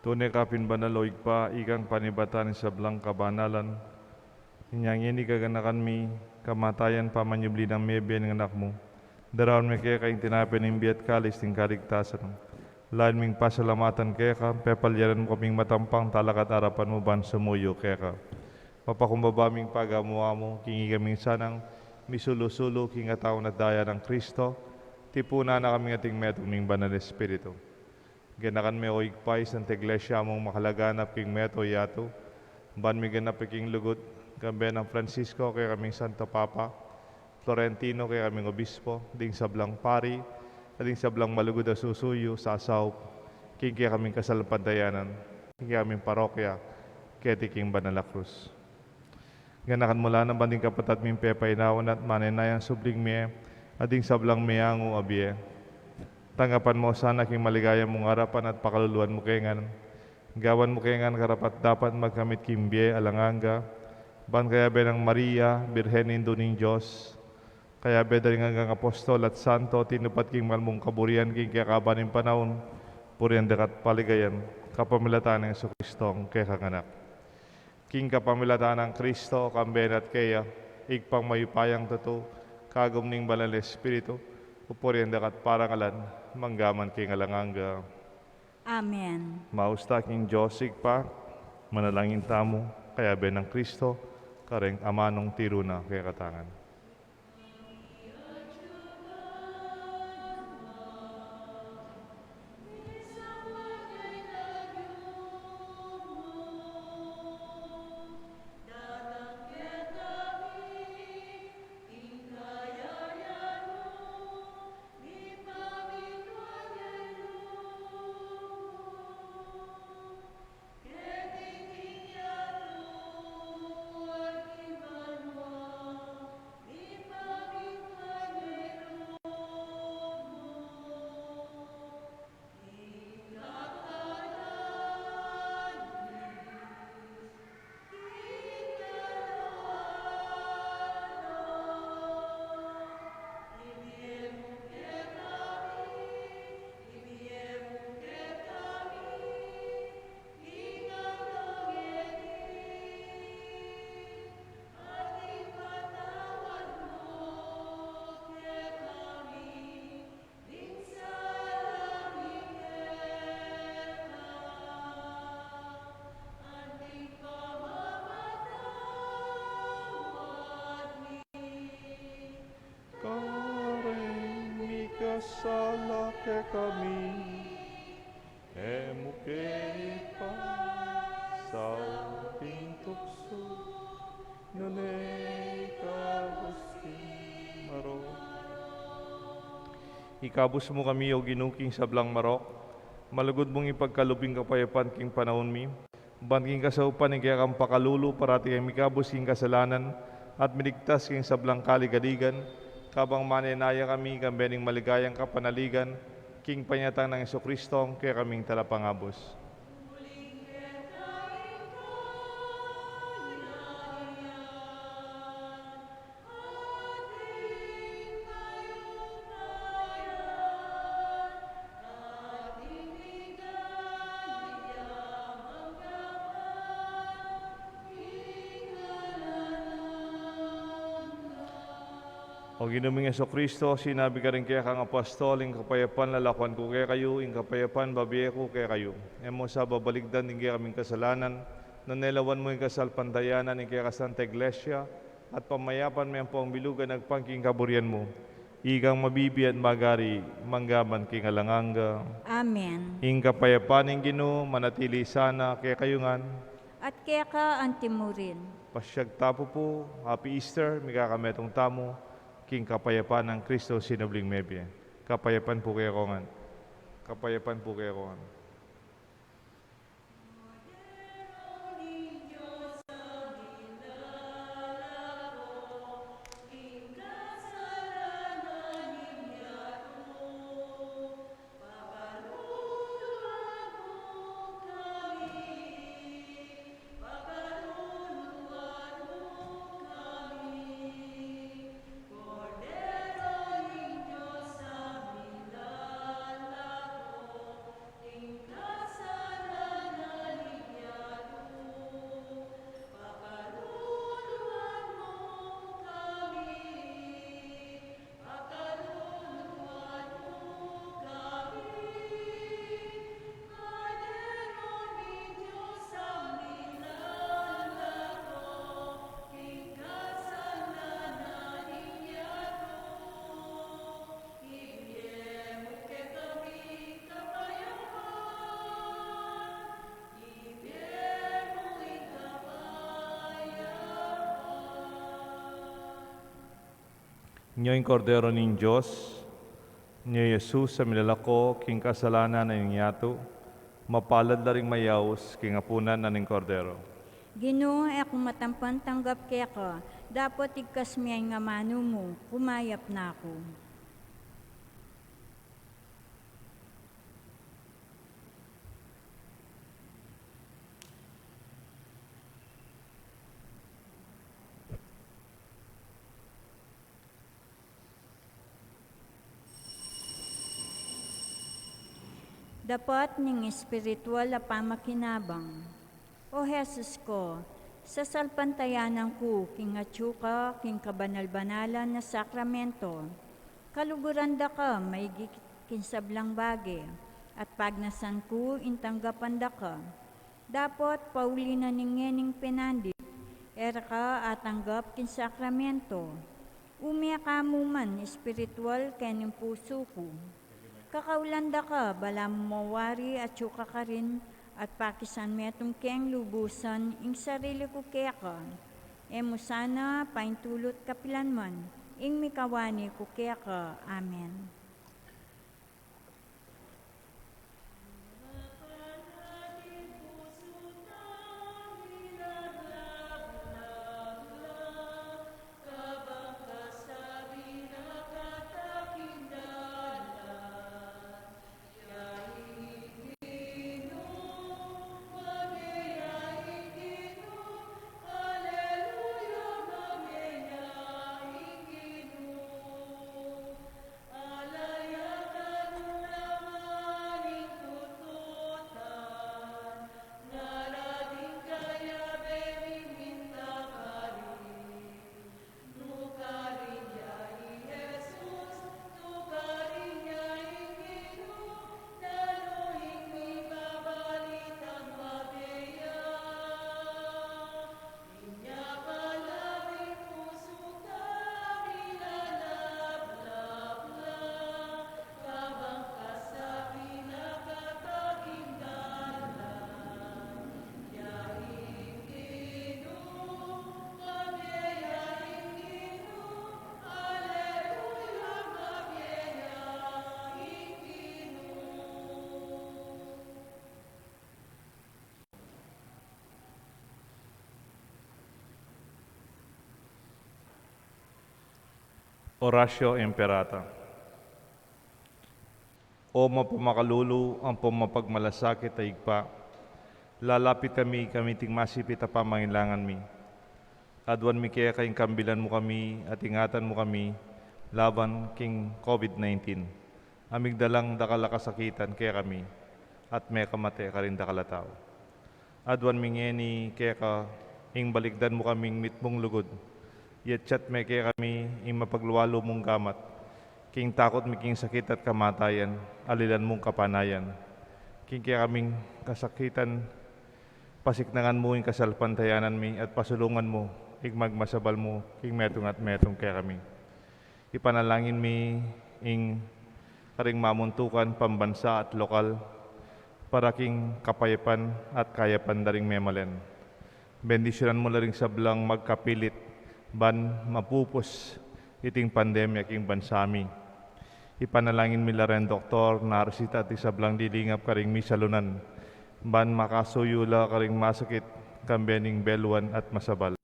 Tune ka pin banal, o Ibpa, ikang panibatan ning sablang kabanalan. Inya ngeni kaganakan mi, kamatayan, pamanyubli nang mebie ning Anak mu, daraun mi keka ing tinape ning bie at kalis ning kaligtasan. Lalu ming pasalamatan keka, pepalyanan mu kaming matampang talakad arapan mu ban sumuyu keka. Mapakumbaba ming pagamu-amu king ikaming sanang misulu-sulu king katawan at daya nang Kristo, tipunan na kaming ating metung ning Banal Espiritu. Ganakan me, o Ibpa, ing Santa Iglesia mung makalaganap king mabilug a yatu, ban miganap ya king lugud, kambe nang Francisco, kekaming Santo Papa, Florentino, kekaming Obispo, ding sablang pari, at ding sablang malugud a susuyu, sasaup king kekaming kasalpantayanan, king kekaming parokya, keti king Banal a Krus. Ganakan mu la naman ding kapatad ming pepainawan at manenayang subling mie, at ding sablang meangu a bie. Tanggapan mu sana king maligaya mung arapan at pakaluluan mu ke ngan. Gawan mu ke ngan karapat-dapat magkamit king bie alang angga, ban kayabe nang Maria, Birhen Indu ning Dios, kayabe da ring anggang apostol at santo, tinupad king banal mung kaburian king kekaban ning panaun, purian da ka at paligayan, kapamilatan nang Jesucristo a kekang Anak. King kapamilatan nang Kristo, kambe na at keya, Ibpang mayupayang tutu, kagum ning Banal a Espiritu, pupurian da ka at parangalan, mangga man king alang angga. Amen. Maus ta king Dios Ibpa, manalangin tamu, kayabe nang Kristo, kareng amanung tiru na kekatamu ngan. sala kekami, e mu ke ipasa king tuksu, nune ikabus king marok. Ikabus mu kami, O Ginu, king sablang marok, malugud mung ipagkalub ing kapayapan king panaun mi. Ban king kasaupan ning kekang pakalulu, parati kaming mikabus king kasalanan at miligtas king sablang kaligaligan, kabang manenaya kami kambe ning maligayang kapanaligan, king panyatang nang Jesucristo, kekaming Talapangabus. O Ginu ming Jesucristo, sinabi karing kekang apostol, ing kapayapan lalakuan ku kekayu, ing kapayapan bibie ku kekayu. E mu sa babaligdan ding kekaming kasalanan, nune lawan mu ing kasalpantayanan ning kekang Santa Iglesia, at pamayapan me ampong bilugan agpang king kaburian mu. Ikang mabibie at magari, mangga man king alang angga. Amen. Ing kapayapan ning Ginu manatili sana kekayu ngan. At keka antimurin. Pasiag tamu pu, Happy Easter, mikakametung tamu king kapayapan nang Kristo sinubling mebie. Kapayapan pu kekongan. Kapayapan pu kekongan. Nyo ing Kordero ning Dios, nyo i Jesus a milalako king kasalanan ning yatu, mapalad la ring mayaus king apunan na ning Kordero. Ginu, e ku matampan tanggap keka, dapot igkas me ing amanu mu, kumayap na ku. Dapot ning espiritual a pamakinabang. O Jesus ku, sasalpantayanan ku king atyu ka king kabanal-banalan a sakramento. Kaluguran da ka maigit king sablang bage, at pagnasan ku ing tanggapan da ka. Dapot pauli na ning ngening penandit, e ra ka atanggap king sakramento. Ume ka mu man espiritual kening pusu ku. Kakaulan da ka, balamu mawari atyu ka karin, at pakisan metung keng lubusan ing sarili ku keka. E mu sana paintulut kapilan man ing mikawani ku keka. Amen. Oratio Imperata. O mapamakalulu ampong mapagmalasakit a Ibpa, lalapit kami, kamiting masipit a pamangailangan mi. Aduan mi keka ing kambilan mu kami at ingatan mu kami laban king COVID nineteen. A migdalang dakal a kasakitan kekami at mekamate karing dakal a tau. Aduan mi ngeni keka ing balikdan mu kaming mitmung lugud. Iyatyat me kekami ing mapaglualu mung gamat king takut mi king sakit at kamatayan, alilan mung kapanayan. King kekaming kasakitan, pasiknangan mu ing kasalpantayanan mi at pasulungan mu ing magmasabal mu king metung at metung kekami. Ipanalangin mi ing karing mamuntukan pambansa at lokal para king kapayapan at kayapan da ring memalen. Bendisyunan mu la ring sablang magkapilit ban mapupus iting pandemya king bansa mi. Ipanalangin mi la ring doktor, narsita at ding sablang lilingap karing misalunan ban makasuyu la karing masakit kambe ning beluan at masabal.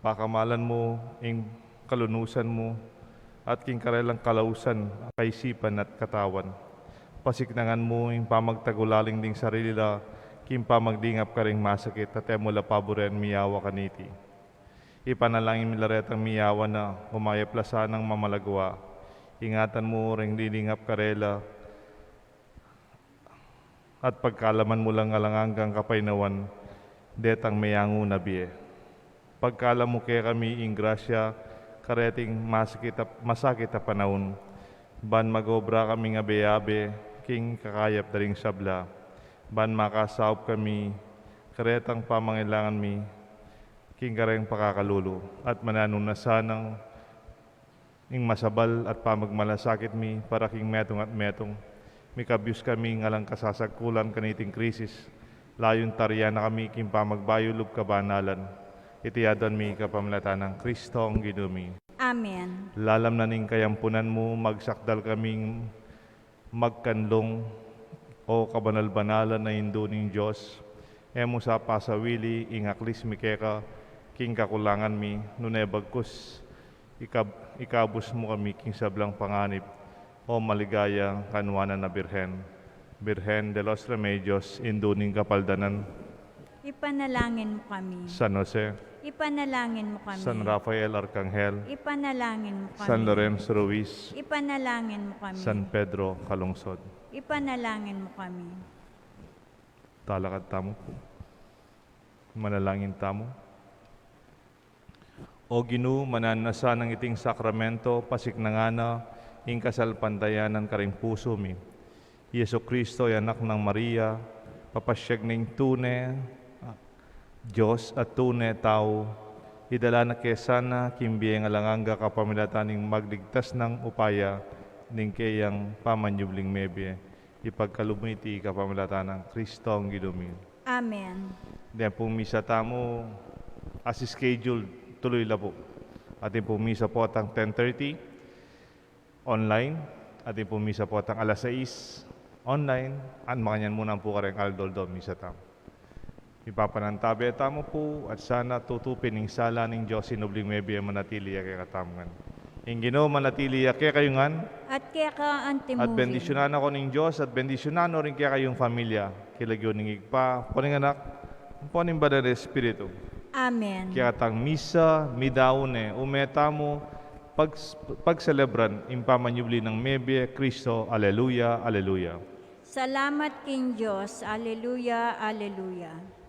Pakamalan mu ing kalunusan mu at king karelang kalausan a kaisipan at katawan. Pasiknangan mu ing pamagtagulaling ding sarili la king pamaglingap karing masakit at e mu la paburen miyawa kaniti. Ipanalangin mi la retang miyawa na, umayap la sanang mamalagwa. Ingatan mu ring lilingap karela at pagkalaman mu lang alang anggang kapaynawan detang meyangu na bie. Pagkalam mu kekami ing grasya kareting masakit a, masakit a panaun, ban magobra kaming abe-abe king kakayap da ring sabla, ban makasaup kami karetang pamangailangan mi king kareng pakakalulu, at mananu na sanang ing masabal at pamagmalasakit mi para king metung at metung. Mikabyus kami ing alang kasasagkulan kaniting krisis. Layun tarian na kami king pamagbayu lub kabanalan. Iti aduan mi kapamilatan nang Kristong Ginu mi. Amen. Lalam na ning kayampunan mu, magsakdal kaming magkanlung, O kabanal-banalan a Indu ning Dios, e mu sa pasawili ing aklis mi keka king kakulangan mi, nune bagkus ikab-, ikabus mu kami king sablang panganib, O maligayang kanuanan a Birhen. Birhen de los Remedios, Indu ning Kapaldanan. Ipanalangin mu kami. San Jose. Ipanalangin mu kami. San Rafael Arkanghel. Ipanalangin mu kami. San Lorenzo Ruiz. Ipanalangin mu kami. San Pedro Calungsod. Ipanalangin mu kami. Talakad tamu pu. Manalangin tamu. O Ginu, mananu na sanang iting sakramento pasiknangan na ing kasalpantayanan karing pusu mi. Jesucristo, a Anak nang Maria, papasyag ning tune a Dios at tune tau, idala na ke sana king bie alang angga kapamilatan ning magligtas nang upaya ning keyang pamanyubling mebie. Ipagkalub mi iti kapamilatan nang Kristong Ginu mi. Amen. Deng pung misa tamu, as scheduled, tuloy la pu. Atin pung misa potang ten thirty, online. Atin pung misa potang alas sais, online. At makanyan mu naman pu kareng aldo-aldo misa tamu. Ipapanantabe tamu pu, at sana tutupin ing sala ning Dios, sinubling mebie manatili ya kekatamu ngan. Ing Ginu manatili ya kekayu ngan. At keka anti mu rin. At bendisyunan na kayu ning Dios, at bendisyunan no rin kekayung familia. King lagyu ning Ibpa, ampo ning Anak, ampo ning Banal a Espiritu. Amen. Kekatang misa, midaun ne, ume tamu, pag-, pagselebran ing pamanyubli nang mebie Kristo. Aleluya, aleluya. Salamat king Dios. Aleluya, aleluya.